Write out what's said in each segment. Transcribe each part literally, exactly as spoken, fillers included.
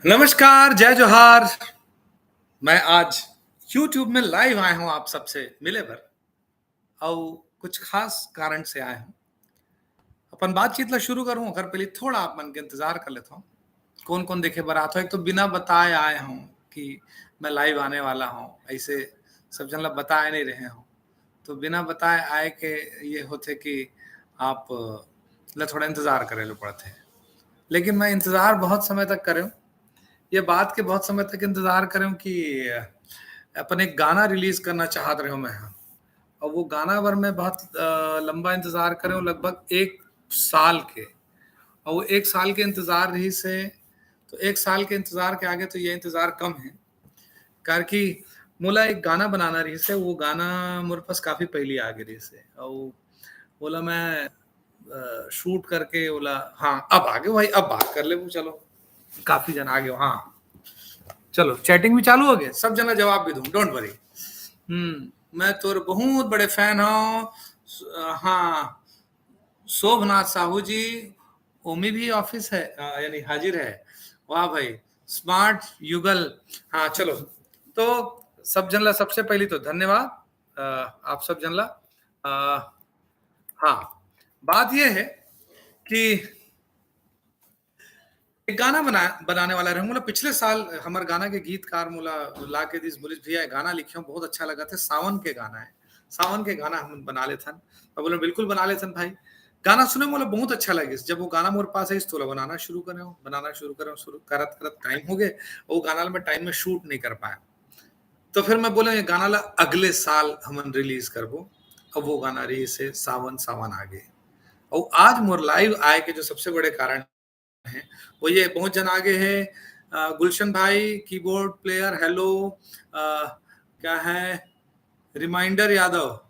नमस्कार, जय जोहार। मैं आज YouTube में live आए हूँ आप सबसे मिले बर, अउ कुछ खास कारण से आए हूँ। अपन बातचीत ला शुरू करूँ, ओकर पहले थोड़ा आप मन के इंतजार कर लेता हूँ। कौन कौन देखे बर आत हो? एक तो बिना बताए आए हूँ कि मैं live आने वाला हूँ, ऐसे सब जन ला बताए नहीं रहे हूँ, तो बिना बताए आए के ये होथे कि आप ला थोड़ा इंतजार करे ला पड़थे। लेकिन मैं इंतजार बहुत समय तक करे हूँ, ये बात के बहुत समय तक इंतजार करे हूँ कि अपन एक गाना release करना चाहत रहे हूँ मैं, हाँ। और वो गाना बर मैं बहुत, अ, लंबा इंतजार करे हूँ, लगभग एक साल के। और वो एक साल के इंतजार रहिस हे, तो एक साल के इंतजार के आगे तो ये इंतजार कम है, कारण कि मोला एक गाना बनाना रहिस हे, वो गाना मोर पास काफी पहली आ गे रहिस हे, और ओला मैं, अ, shoot करके ओला, हाँ, अब आगे भाई, अब बात कर ले, वो चलो, काफी जन आ गए, हाँ, चलो, chatting भी चालू हो गए, सब जना जवाब भी दूँ, don't worry। हम्म, मैं तोर बहुत बड़े fan हूँ। स-, हाँ, शोभनाथ साहू जी, ओमी भी office है, अ, यानी हाजिर है। वाह भाई, smart युगल। हाँ, चलो, तो सब जन ला सबसे पहली तो धन्यवाद, अ, आप सब जन ला। अ, हाँ, बात ये है कि एक गाना बना-, बनाने वाला रहे। मोला पिछले साल हमर गाना के गीतकार मोला ला के दिस, बोलिस, "भैया, ये गाना लिखे हूँ, बहुत अच्छा लगथे, सावन के गाना है, सावन के गाना हम बना लेथन।" मैं बोले, "बिल्कुल बना लेथन भाई।" गाना सुने, मोला बहुत अच्छा लगिस। जब वो गाना मोर पास आइस, तो ओला बनाना शुरू करे हूँ, बनाना शुरू करे हूँ, शुरू करत करत time हो गए, वो गाना ला मैं time में shoot नहीं कर पाया। तो फिर मैं बोले, "ये गाना ला अगले साल हमन release करबो।" अब वो गाना रहिस हे सावन सावन आगे। और आज मोर live आए के जो सबसे बड़े कारण है, वो ये बहुत जन आगे है, अ, गुलशन भाई, keyboard player, hello, अ, क्या है, रिमाइंडर यादव,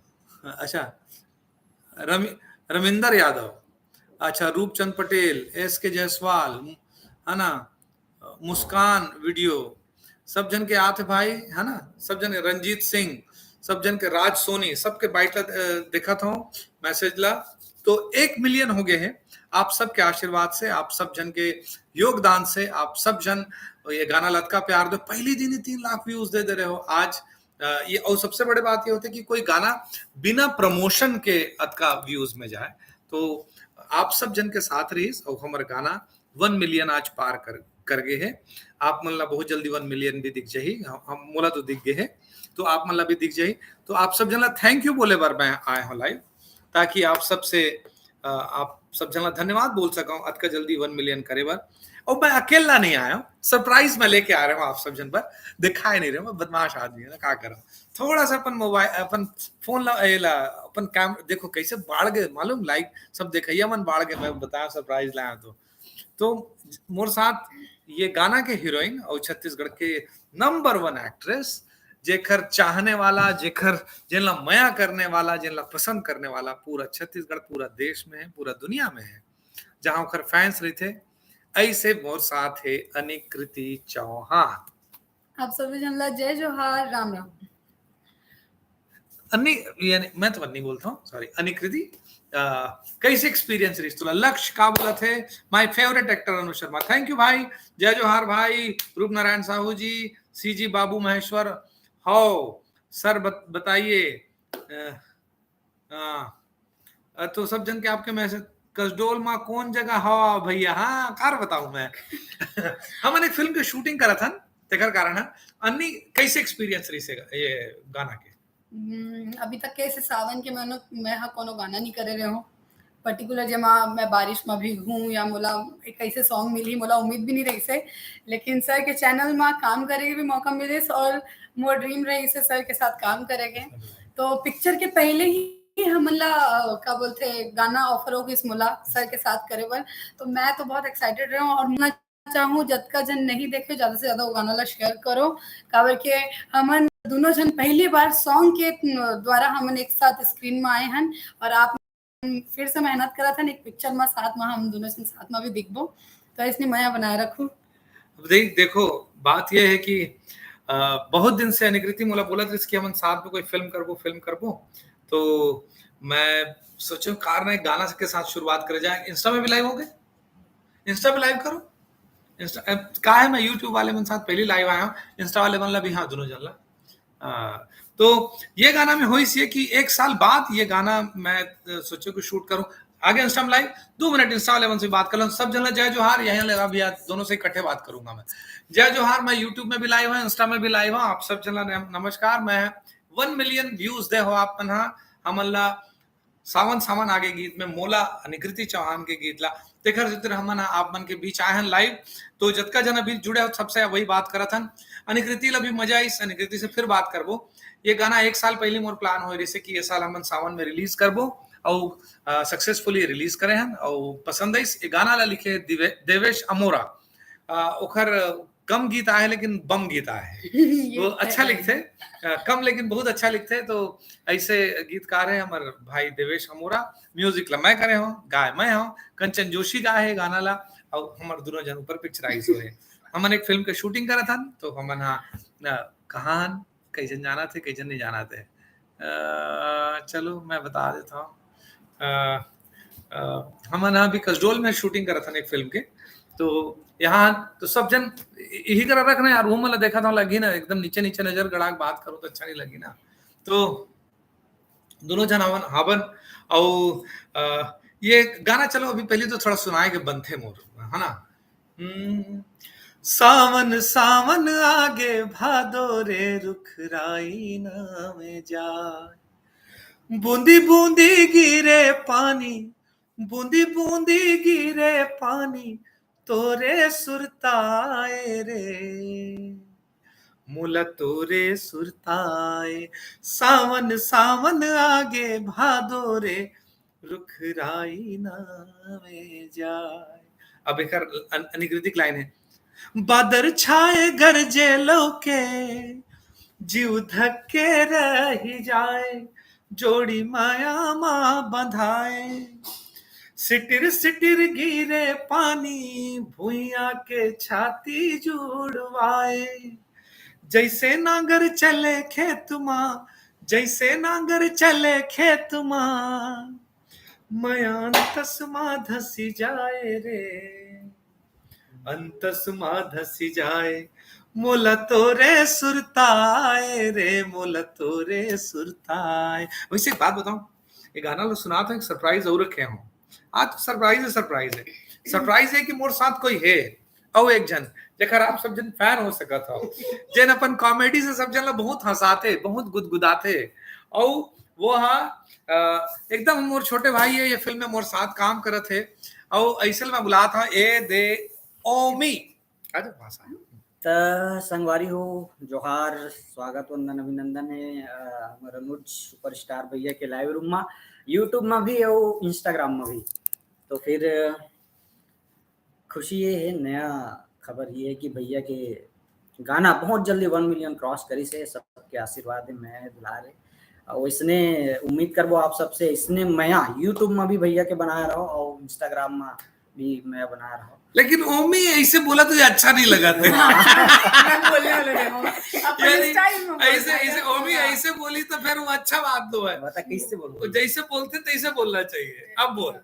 अच्छा, रमि-, रमिंदर यादव, अच्छा, रूपचंद पटेल, एस के जायसवाल, है ना, मुस्कान video, सब जन के आत हे भाई, है ना, सब जन, रंजीत सिंह, सब जन के, राज सोनी, सबके बाइट ला, अ, देखत हूँ, message ला, तो एक million हो गए हैं आप सबके आशीर्वाद से, आप सब जन के योगदान से, आप सब जन ये गाना ला अतका प्यार दो, पहली दिन ही तीन लाख views दे दे रहे हो आज, अ, ये, और सबसे बड़े बात ये होते कि कोई गाना बिना promotion के अतका views में जाए, तो आप सब जन के साथ रहिस और हमर गाना one million आज पार कर, कर गए है। आप मन ला बहुत जल्दी one million भी दिख जाही, हम, हम मोला तो दिख गए है, तो आप मन ला भी दिख जाही। तो आप सब जन ला thank you बोले बर मैं आए हूँ live, ताकि आप सबसे, अ, आप सब जन ला धन्यवाद बोल सकूँ अतका जल्दी one million करे बर। और मैं अकेला नहीं आया हूँ, surprise मैं लेके आ रहा हूँ आप सब जन पर, दिखाई नहीं रहे, मैं बदमाश आदमी है ना, क्या करूँ, थोड़ा सा अपन mobile, अपन phone ला, ए ला, अपन कैम-, देखो कैसे बाढ़ गए मालूम, like सब देखइया मन बाढ़ गए, मैं बताया surprise लाया तो। तो मोर साथ ये गाना के heroine और छत्तीसगढ़ के number one actress, जेकर चाहने वाला, जेकर, जेन ला मया करने वाला, जेन ला पसंद करने वाला पूरा छत्तीसगढ़, पूरा देश में है, पूरा दुनिया में है, जहाँ ओकर fans रहिथे, ऐसे मोर साथ है अनिकृति चौहान। आप सभी जन ला जय जोहार, राम राम। अन्नी, यानी मैं तो अन्नी बोलता हूँ, sorry, अनिकृति, अ, कैसे experience रहिस तोला? लक्ष्य का बोलत हे, my favourite actor Anuj Sharma. Thank you भाई, जय जोहार भाई, रूप नारायण साहू जी, सीजी बाबू महेश्वर, हौ, sir बत-, बताइए, अ, हाँ। अ, तो सब जन के आपके message, कसडोल मा कौन जगह हवा भैया? हाँ, कार बताऊं मैं। हमन एक film के shooting करत हन, तेकर कारण है। अन्नी, कैसे experience रहिस हे ये गाना के? हम्म, अभी तक कैसे सावन के महीनों में हा कोनो गाना नहीं करे रहे हो। Particular जेमा मैं बारिश में भीगहूँ या मोला एक ऐसे song मिली, मोला उम्मीद भी नहीं रहिस हे, लेकिन sir के channel में काम करे के भी मौका मिलिस और मोर dream रहिस हे sir के साथ काम करे के। तो picture के पहले ही हमन ला, अ, का बोलथे, गाना offer हो गिस मोला sir के साथ करे बर, तो मैं तो बहुत excited रहे हूँ और मैं चाहूँ जतका जन नहीं देखे, ज्यादा से ज्यादा वो गाना ला share करो, काबर के हमन दोनों जन पहली बार song के द्वारा हमन एक साथ screen में आए हन और आप फिर से मेहनत करत हन, एक picture में साथ में हम दोनों जन साथ में भी दिखबो, तो इसने मया बनाए रखो। अब देख, देखो, बात ये है कि, अ, बहुत दिन से अनिकृति मोला बोलत रहिस कि हमन साथ में कोई film करबो, film करबो। तो मैं सोचें, कार ने गाना के साथ शुरुआत करे जाए। Insta में भी live हो गए, Insta पे live करो, Insta, अ, का है, मैं YouTube वाले मन साथ पहली लाइव आया हूँ, Insta वाले मन ला भी, हाँ, दोनों जन ला। अ, तो ये गाना में होइस ये कि एक साल बाद ये गाना मैं, अ, सोचे कि शूट करूँ। आगे Insta में लाइव, दो मिनट Insta वाले मन से बात कर लूँ। सब जन ला जय जोहार, यहाँ ले रहा भैया, दोनों से इकट्ठे बात करूंगा मैं। जय जोहार, मैं YouTube में भी लाइव हूँ, Insta में भी लाइव हूँ। आप सब जन ला नम-, नमस्कार। मैं वन मिलियन व्यूज दे हो आप मन हा, हमन ला सावन सावन आगे गीत में मोला, अनुकृति चौहान के गीत ला। तेखर सेती हमन ह आप मन के बीच आए हन लाइव। तो जतका जन अभी जुड़े हो, सबसे वही बात करत हन। अनुकृति ला भी मजा आइस, अनुकृति से फिर बात करबो। ये गाना एक साल पहले मोर प्लान होए रहिसे कि ये साल हमन सावन में रिलीज करबो, अउ, अ, सक्सेसफुली रिलीज करे हन, अउ पसंद आइस। ये गाना ला लिखे दिवे-, देवेश अमोरा। अ, ओखर कम गीत आए, लेकिन बम गीत आए। ये वो तो अच्छा है। लिखथे, अ, कम लेकिन बहुत अच्छा लिखथे। तो ऐसे गीतकार है हमर भाई देवेश अमोरा, म्यूजिक ला मैं करे हूँ, गाय मैं हूँ, कंचन जोशी गाए है गाना ला, और हमर दोनों जन ऊपर पिक्चराइज हुए। हमन एक फिल्म के शूटिंग करत हन, तो हमन हा, अ, कहाँ हन, कैसन जाना थे, कैसन नहीं जाना थे। अ, चलो मैं बता देता हूँ। अ, अ, हमन हा अभी कसडोल में शूटिंग करत हन एक फिल्म के, तो यहाँ तो सब जन यही करा रख रहे हैं यार, वो मतलब देखा था लगी ना, एकदम नीचे नीचे नजर गड़ा के बात करो तो अच्छा नहीं लगी ना। तो दोनों जन हावन, हावन, अउ, अ, ये गाना चलो अभी पहले तो थोड़ा सुनाए के बनथे मोर, है ना? हम्म, सावन, सावन आगे भादो रे, रुख राई ना में जाए। बूंदी, बूंदी गिरे पानी, बूंदी, बूंदी गिरे पानी, तोरे सुरताए रे, मोला तोरे सुरताए। सावन, सावन आगे भादो रे, रुख राई ना में जाए। अब एकर अन-, अनुकृतिक लाइन है, बादर छाए गरजे लौके, जीव धक्के रही जाए, जोड़ी माया मा बंधाए। सिटिर सिटिर गिरे पानी, भुइया के छाती जुड़वाए। जैसे नांगर चले खेत मा, जैसे नांगर चले खेत मा, मैं अंतस मा धसी जाए रे, अंतस मा धसी जाए, मोला तोरे सुरताए रे, मोला तोरे सुरताए। वैसे एक बात बताऊं, ये गाना लो सुना था, एक सरप्राइज और रखे हूँ। आज तो सरप्राइज है, सरप्राइज है। सरप्राइज है कि मोर साथ कोई है, अउ एक झन, जेकर आप सब झन फैन हो सकत हो, जेन अपन कॉमेडी से सब झन ला बहुत हंसाथे, बहुत गुदगुदाथे, अउ वो हा, अ, एकदम मोर छोटे भाई है, ये फिल्म में मोर साथ काम करत है, अउ ऐसे मैं बुलात हा, ए दे ओमी। आ जाओ, पास आ जाओ। त संगवारी हो, जोहार, स्वागत, वंदन, अभिनंदन है, अ, हमर अनुज सुपरस्टार भैया के लाइव रूम मा, YouTube मा भी अउ Instagram मा भी। तो फिर खुशी ये है, नया खबर ये है कि भैया के गाना बहुत जल्दी वन मिलियन क्रॉस करिस है, सबके आशीर्वाद है, मया है, दुलार है। और इसने उम्मीद करबो आप सबसे, इसने मया YouTube मा भी भैया के बनाए रहो और Instagram मा भी मया बनाए रहो। लेकिन ओमी ऐसे बोला तो ये अच्छा नहीं लगा था। मैं बोलने वाले थे, हाँ। अपन यानी स्टाइल में बोलना ऐसे, है। ऐसे ओमी ऐसे बोली तो फिर वो अच्छा बात तो है। बता कैसे बोलूं? वो जैसे बोलते तैसे बोलना चाहिए। अब बोल।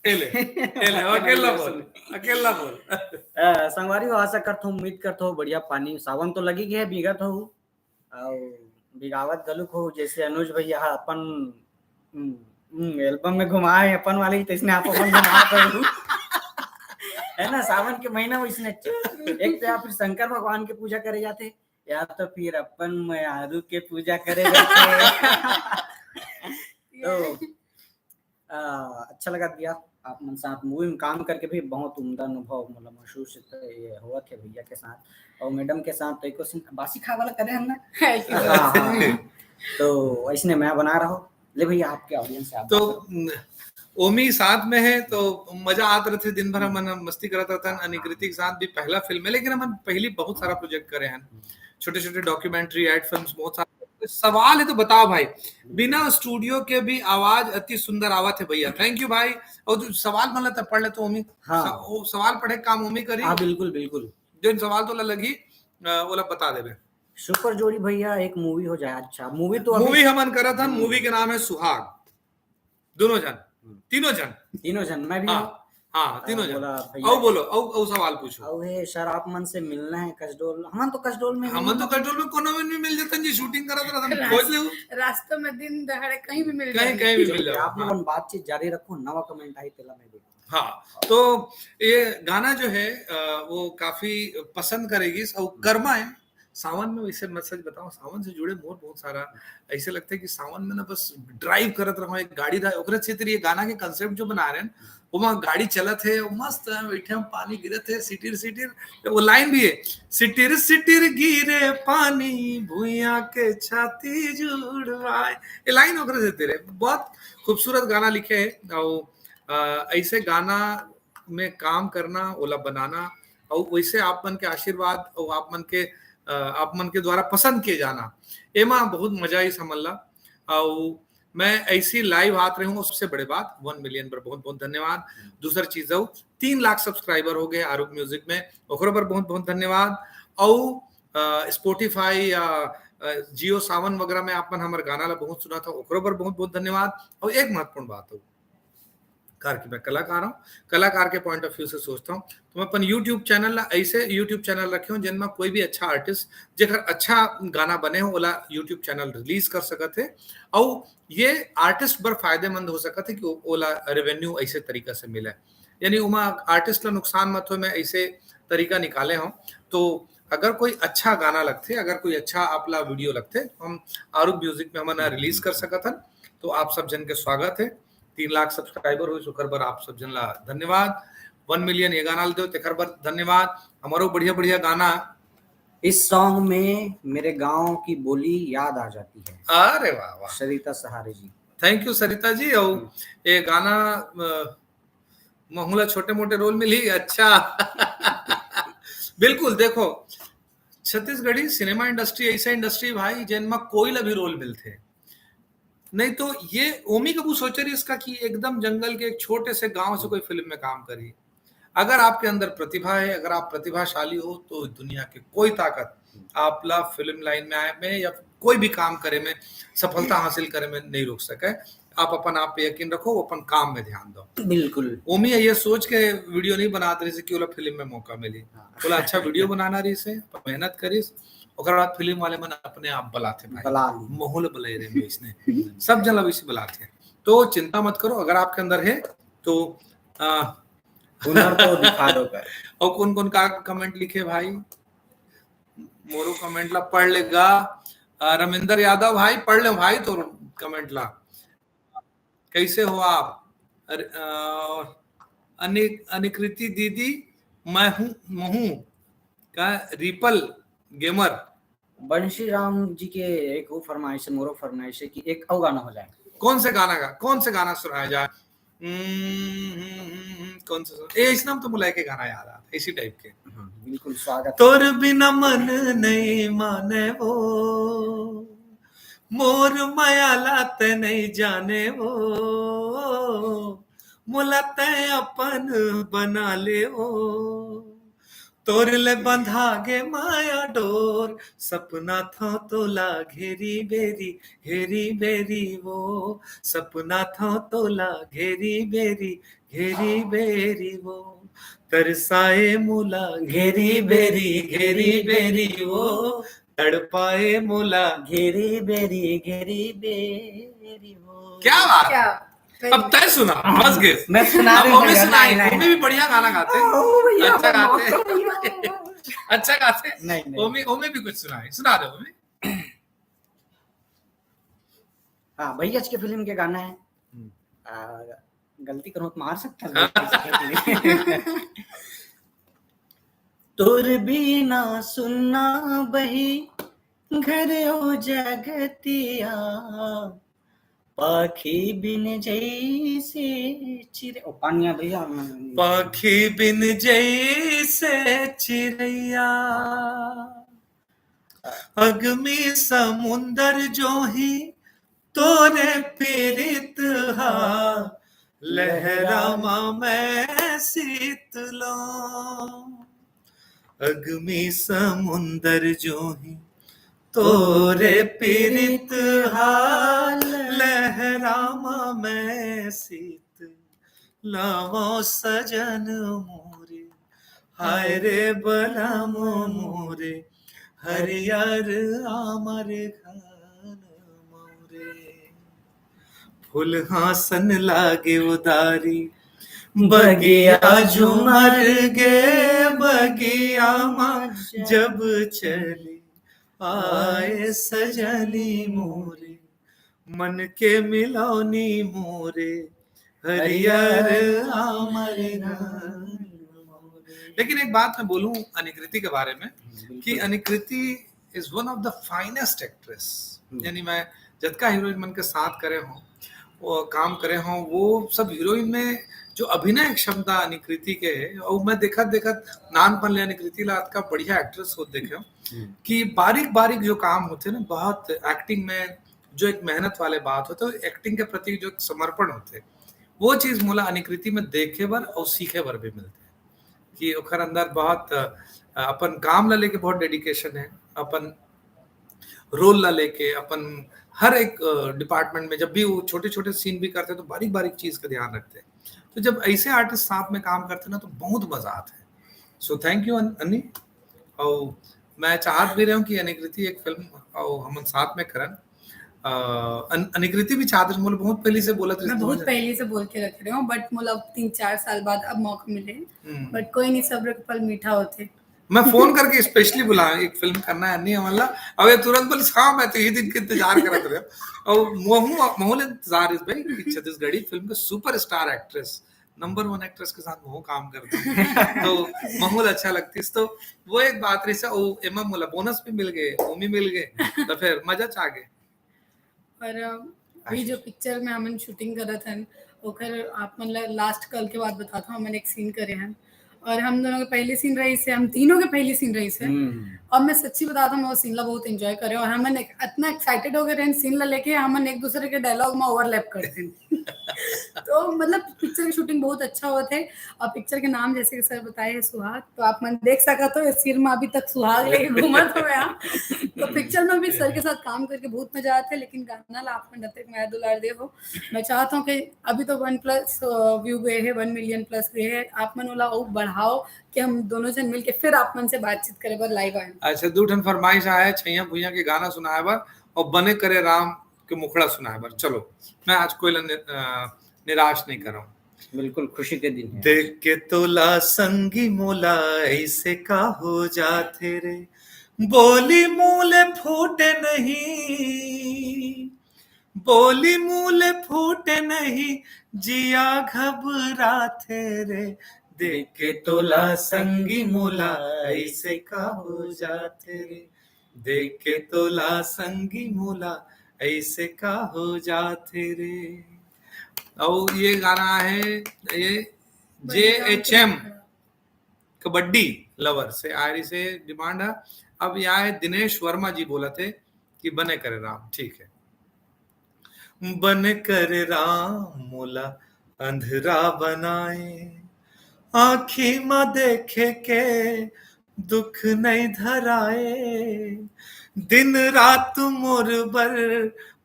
ए ले, ए ले, अकेला बोल, अकेला बोल। अ, संगवारी हो, आशा करत हो, उम्मीद करत हो, बढ़िया पानी, सावन तो लगी गया है, भीगत हो, और भिगावत घलुक हो, जैसे अनुज भैया हा अपन, हम्म, हम्म, एल्बम में घुमाए अपन वाले ही, तैसने आप अपन घुमात हो। है ना, सावन के महीना में इसने एक तो या फिर शंकर भगवान के पूजा करे जाते, या तो फिर अपन मयारू के पूजा करे जाते। तो, अ, अच्छा लगा भैया, आप मन साथ मूवी में काम करके भी बहुत उम्दा अनुभव मतलब महसूस ये हुआ थे भैया के साथ और मैडम के साथ। तो एक क्वेश्चन, बासी खाए वाला करे हम ना? है कि हाँ, हाँ, हाँ। तो ऐसने मैं बना रहा हूँ। ले भैया, आपके ऑडियंस से आप तो, बात करो। न, ओमी साथ में है तो मजा आत रहते, दिन भर हमन मस्ती करत रहतन। अनुकृति के साथ भी पहला फिल्म है, लेकिन हमन पहली बहुत सारा प्रोजेक्ट करे हैं, छोटे-छोटे डॉक्यूमेंट्री, एड फिल्म्स, बहुत सारा। सवाल है तो बताओ भाई, बिना स्टूडियो के भी आवाज अति सुंदर आवत है भैया। Thank you भाई। और जो सवाल मन ला त पढ़ ले तो ओमी, हाँ। स-, वो सवाल पढ़े काम ओमी करी। हाँ, बिल्कुल, बिल्कुल। जो सवाल तोला लगी, अ, ओला बता देबे। सुपर जोड़ी भैया, एक मूवी हो जाए। अच्छा, मूवी तो अभी मूवी हमन करत हन, हम्म। मूवी के नाम है सुहाग। दोनों झन, हम्म। तीनों झन। तीनों झन, मैं भी हाँ। हूँ। हाँ, तीनों अ, जन। बोला, "भैया, अउ बोलो, अउ, अउ सवाल पूछो। अउ हे सर, आप मन से मिलना है कसडोल।" हमन तो कसडोल में हमन तो कसडोल में कोनो में भी मिल जतन जी, shooting करत रहतन, खोज लेहू। रास्तों में दिन दहाड़े कहीं भी मिल कहीं, जाए। कहीं भी चलो, मिल जाओ। आप लोग हाँ। मन बातचीत जारी रखो, नवा comment आई तेला मैं देखूँ। हाँ, तो ये गाना जो है, अ, वो काफी पसंद करेगी अउ कर्मा है। सावन में, वैसे मैं सच बताऊं, सावन से जुड़े मोर बहुत सारा ऐसे लगता है कि सावन में ना बस drive करत रहो, एक गाड़ी धा-, ओकरे क्षेत्र ये गाना के concept जो बना रहे हैं, ओमा गाड़ी चलत है, वो मस्त है, बैठे हम, पानी गिरत है, सिटिर सिटिर, वो line भी है, "सिटिर सिटिर गिरे पानी, भुइयां के छाती जुड़वाए।" ये line ओकरे से तेरे, बहुत खूबसूरत गाना लिखे है। और, अ, ऐसे गाना में काम करना, ओला बनाना, और वैसे आप मन के आशीर्वाद और आप मन के, अ, आप मन के द्वारा पसंद किए जाना, एमा बहुत मजा आई समझ ला। और मैं ऐसी live आत रहूं, सबसे बड़े बात one million बर बहुत बहुत धन्यवाद। दूसर चीज हो, तीन लाख subscriber हो गए आरूग Music में, ओकरो बर बहुत बहुत धन्यवाद। और, अ, Spotify या, अ, Jio Saavn वगैरह में आप मन हमर गाना ला बहुत सुना था, ओकरो बर बहुत बहुत धन्यवाद। और एक महत्वपूर्ण बात हो, कार की मैं कलाकार हूँ, कलाकार के point of view से सोचता हूँ, तो मैं अपन YouTube channel ला ऐसे YouTube channel रखे हूँ जिनमें कोई भी अच्छा artist जेकर अच्छा गाना बने हो, ओला YouTube channel release कर सकत है। और ये artist बर फायदेमंद हो सकत है कि ओ-, ओला revenue ऐसे तरीका से मिले। यानी ओमा artist ला नुकसान मत हो, मैं ऐसे तरीका निकाले हूँ। तो अगर कोई अच्छा गाना लगथे, अगर कोई अच्छा आप ला video लगथे, तो हम आरूग Music में हमन release कर सकत हन। तो आप सब जन के स्वागत है। तीन लाख subscriber होइस, ओकर बर आप सब जन ला धन्यवाद। One million ये गाना ल दो, तेकर बर धन्यवाद। हमरो बढ़िया बढ़िया गाना। इस song में मेरे गांव की बोली याद आ जाती है। अरे वाह, वाह। सरिता सहारे जी। Thank you Sarita ji. और ये गाना, अ, महू ला छोटे मोटे role मिली, अच्छा। बिल्कुल, देखो, छत्तीसगढ़ी cinema industry ऐसा industry भाई, जेन मा कोई ला भी role मिलथे। नहीं तो ये ओमी कभू सोचे रहिस का कि एकदम जंगल के एक छोटे से गांव से कोई film में काम करी। अगर आपके अंदर प्रतिभा है, अगर आप प्रतिभाशाली हो, तो दुनिया के कोई ताकत आप ला film line में आए में या कोई भी काम करे में, सफलता हासिल करे में नहीं रोक सके। आप अपन आप पे यकीन रखो, अपन काम में ध्यान दो। बिल्कुल। ओमी ये सोच के video नहीं बनात रहिस कि ओला film में मौका मिली। हाँ। ओला अच्छा video बनाना रहिस, मेहनत करिस, ओकर बाद film वाले मन अपने आप बलाथे भाई। बला ली। महू ला बलाए रहे इसने। सब जन ला वैसे बलाथे। तो चिंता मत करो, अगर आपके अंदर है तो, आ, हुनर तो दिखा दो कर। और कौन कौन का comment लिखे भाई? मोरो comment ला पढ़ लेगा। आ, रविंदर यादव भाई, पढ़ ले भाई तो comment ला। कैसे हो आप? अरे, आ, अनि-, अनिकृति दीदी, मैं हूँ, महू का Ripple Gamer। बंशी राम जी के एक वो फरमाइश है, मोरो फरमाइश है कि एक और गाना हो जाए। कौन से गाना का, कौन से गाना सुनाया जाए? हम्म, हम्म, हम्म, हम्म, कौन सा सुना-, ए, इस नाम तो मुलाय के गाना याद आता, इसी type के। हाँ, बिल्कुल स्वागत। तोर बिना मन नहीं माने वो, मोर माया ला तै नहीं जाने वो, मोला तै अपन बना ले वो। तोर ले बंधा गे माया डोर, सपना थो तोला घेरी बेरी, घेरी बेरी वो, सपना थो तोला घेरी बेरी, घेरी बेरी वो, तरसाए मोला घेरी बेरी, घेरी बेरी वो, तड़पाए मोला। घेरी बेरी, घेरी बेरी वो। क्या बात है? क्या? अब तय सुना, बस गे। मैं सुना अब रही हूँ ओमी भैया, सुनाए, नहीं, नहीं। ओमी भी बढ़िया गाना गाथे। ओ, भैया, अच्छा मैं गाथे। मौका नहीं है। अच्छा गाथे। नहीं, नहीं। ओमी, ओमी भी कुछ सुनाए, सुना दे ओमी। हाँ, भैया के film के गाना है। हम्म। आ, गलती करूँ तो मार सकता है। हाँ। तोर बिना सुन्ना बही घर ओ जगतिया, पाखी बिन जैसे चिरे-, ओ, पानिया भैया, मैं पाखी बिन जैसे चिरैया, अगमी समुंदर जो ही तोरे पीरित हा, लहरा मा मैं शीतलो। अगमी समुंदर जो ही तोरे पीरित हा, लहरा मा मैं शीत लावो सजन मोरे, हाय रे बलम मोरे, हरियर आमर घन मोरे। फुलहासन लागे उदारी, बगिया झुमर गे, बगिया मा जब चली आए सजनी मोरे, मन के मिलौनी मोरे, हरियर आमर घन मोरे। लेकिन एक बात मैं बोलूं अनिकृति के बारे में, हम्म, बिल्कुल। कि Anikriti is one of the finest actress। हम्म। यानी मैं जतका हीरोइन मन के साथ करे हों, वो काम करे हों, वो सब हीरोइन में जो अभिनय क्षमता अनिकृति के है, और मैं देखत देखत नानपन ले अनिकृति ला अतका बढ़िया एक्ट्रेस होत देखे हों, हम्म। कि बारीक बारीक जो काम होथे ना, बहुत एक्टिंग में जो एक मेहनत वाले बात होथे, एक्टिंग के प्रति जो एक समर्पण होथे, वो चीज मोला अनिकृति में देखे बर और सीखे बर भी मिलथे, कि ओकर अंदर बहुत, अ, अपन काम ला लेके बहुत डेडिकेशन है, अपन रोल ला लेके, अपन हर एक, अ, डिपार्टमेंट में जब भी वो छोटे-छोटे सीन भी करथे, तो बारीक-बारीक चीज का ध्यान रखथे। तो जब ऐसे आर्टिस्ट साथ में काम करथे ना, तो बहुत मजा आथे। So thank you अन-, अन्नी। और मैं चाहत भी रहे हूँ कि अनिकृति एक फिल्म और हमन साथ में करन। अ, अन-, अनिकृति भी चाहत रहे, मोला बहुत पहले से बोलत मैं रहिस, बहुत तो पहले से बोल के रखे रहे हूँ, but मोला तीन चार साल बाद अब मौका मिले। हम्म। But कोई नहीं, सब्र के फल मीठा होथे। मैं फोन करके स्पेशली बुलाया, एक फिल्म करना है, नहीं हमारा। अब ये तुरंत बोलिस, "हाँ, मैं तो ये दिन के इंतजार करत रहे।" और महू, महू ले इंतजार इस भाई कि छत्तीसगढ़ी फिल्म के सुपरस्टार एक्ट्रेस, नंबर वन एक्ट्रेस के साथ महू काम करते हैं। तो महू ल अच्छा लगतिस। तो वो एक बात रहिस, वो एमा मोला बोनस भी मिल गए, वो भी मिल गए, तो फिर मजा च आ गए। और, अ, अभी जो पिक्चर में हमन शूटिंग करत हन, ओकर आप मन ला लास्ट कल के बात बताता हूँ, हमन एक सीन करे हन और हम दोनों के पहली सीन रहिस हे, हम तीनों के पहली सीन रहिस हे। हम्म। और मैं सच्ची बताता हूँ, मैं वो सीन ला बहुत एंजॉय करे और हमन एक, इतना एक्साइटेड हो गए रहे सीन ला लेके, हमन एक दूसरे के डायलॉग में ओवरलैप करते हैं। तो मतलब पिक्चर की शूटिंग बहुत अच्छा होत हे। और पिक्चर के नाम जैसे कि सर बताए हैं सुहाग, तो आप मन देख सकत हो, ये सिर में अभी तक सुहाग लेके घूमत हवे यहाँ। तो पिक्चर में भी सर के साथ काम करके बहुत मजा आथे, लेकिन गाना ला आप मन जब तक मया दुलार दे हो, मैं चाहता हूँ कि अभी तो वन प्लस, अ, व्यू गए हैं, वन मिलियन प्लस गए हैं, आप मन ओला अउ बढ़ाओ कि हम दोनों जन मिलके फिर आप मन से बातचीत करे बर लाइव आए। अच्छा, दू ठन फरमाइश आए, छैया भुइया के गाना सुनाए बर और बने करे राम के मुखड़ा सुनाए बर। चलो, मैं आज कोई ला नि-, अ, निराश नहीं कर रहा हूँ। बिल्कुल खुशी के दिन है। देख के तोला संगी मोला ऐसे का हो जाथे रे, बोली मुँह ले फूटे नहीं, बोली मुँह ले फूटे नहीं, जिया घबराथे रे, देख के तोला संगी मोला ऐसे का हो जाथे रे, देख के तोला संगी मोला ऐसे का हो जाथे रे। और ये गाना है, ये जे एच एम कबड्डी लवर से आयरी से डिमांड है। अब यहाँ है दिनेश वर्मा जी बोलत हे कि बने करे राम, ठीक है। बने करे राम मोला अंधरा बनाए, आँखी मा देखे के दुख नहीं धराए, दिन रात मोर बर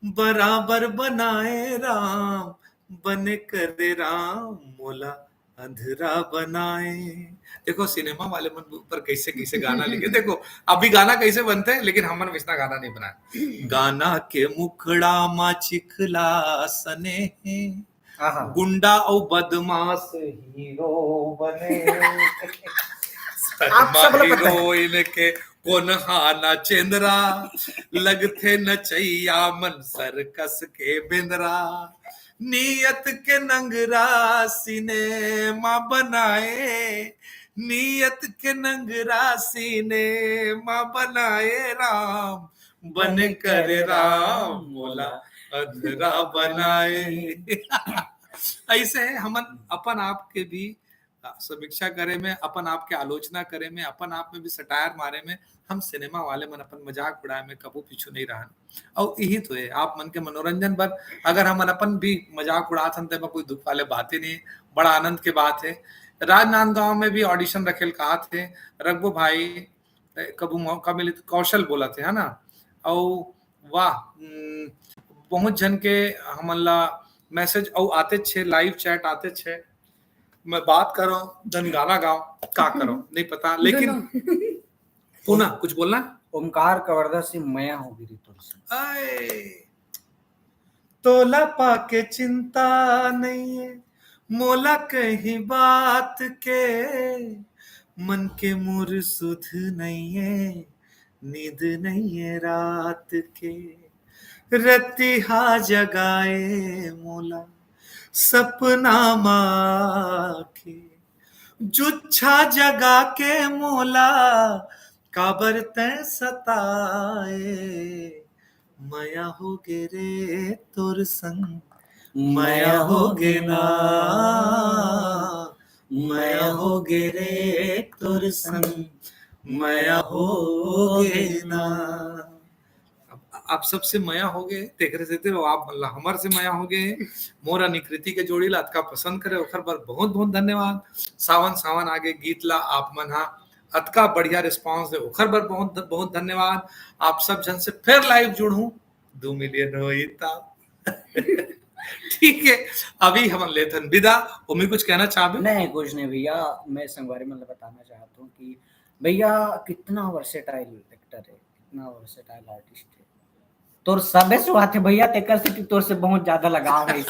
बराबर बनाए राम, बने करे राम मोला अंधरा बनाए। देखो सिनेमा वाले मन ऊपर कैसे कैसे गाना लिखे। देखो अभी गाना कैसे बनते हैं, लेकिन हमन वैसना गाना नहीं बनाए। गाना के मुखड़ा मा चिखला सने हे, आहा। गुंडा अउ बदमाश हीरो बने। आप सब सदमा लोग बताएं। हीरोइन के कोन हाना चेंदरा, लगथे नचैया मन सर्कस के बेंदरा। नियत के नंगरा सिनेमा बनाए, नियत के नंगरा सिनेमा बनाए राम, बने करे राम मोला अंधरा बनाए। ऐसे है, हमन अपन आप के भी, अ, समीक्षा करे में, अपन आप के आलोचना करे में, अपन आप में भी सटायर मारे में, हम सिनेमा वाले मन अपन मजाक उड़ाए में कभू पीछू नहीं रहन। और यही तो है, आप मन के मनोरंजन बर अगर हमन अपन भी मजाक उड़ात हन, तेमा कोई दुख वाले बात ही नहीं, बड़ा आनंद के बात है। राजनांदगांव में भी ऑडिशन रखेल कहा थे, रखबो भाई, कभू मौका मिले तो कौशल बोला थे, है ना? और वाह, हम्म, बहुत जन के हमन ला मैसेज अउ आते छे, लाइव चैट आते छे, मैं बात करो, धन गाना गाओ, का करो, नहीं पता, लेकिन पुनः कुछ बोलना। ओमकार कवर्धा से मया हो गे रे तोर संग। आए, तोला पाके चिंता नइये मोला कहीं बात के, मन के मोर सुध नइये, नींद नइये रात के। रतिहा जगाए मोला सपना माँ के, जुच्छा जगा के मोला काबर तै सताए। मया हो गे रे तोर संग, मया हो गे ना, मया हो गे रे तोर संग, मया हो गे ना। अब आप सबसे मया हो गे, तेकरे सेती आप मन ला हमर से मया हो गे। मोर अउ कृति के जोड़ी ला अतका पसंद करे, ओखर बर बहुत बहुत धन्यवाद। सावन सावन आगे गीत ला आप मन हा अतका बढ़िया रिस्पांस दे, ओखर बर बहुत बहुत धन्यवाद। आप सब झन से फेर लाइव जुड़हूं, दू मिलियन होही तब। ठीक है, अभी हमन लेथन बिदा। ओमी कुछ कहना चाहबे? नहीं, कुछ नहीं भैया, मैं संगवारी मन ला बताना चाहत हूँ कि भैया कितना वर्सेटाइल एक्टर है, कितना वर्सेटाइल आर्टिस्ट है। तोर सबे से बात है भैया, तेकर से कि तोर से बहुत ज्यादा लगाव है।